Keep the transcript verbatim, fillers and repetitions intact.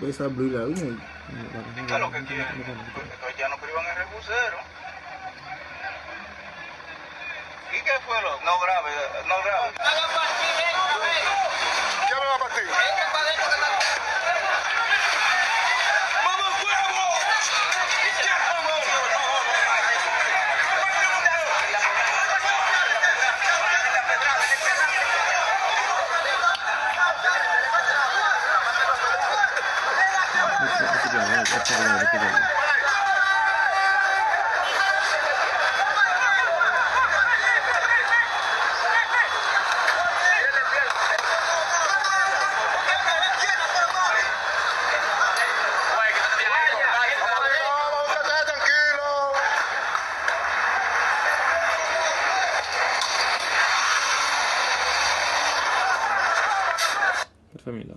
Esa bri la, wi, men. Pica lo que quiere. Porque ya nos privan en reposero. ¿Y qué fue lo? No grabe, no grabe. ¿Quién me va a partir? ¡Mamá huevo! Kot fanmi la?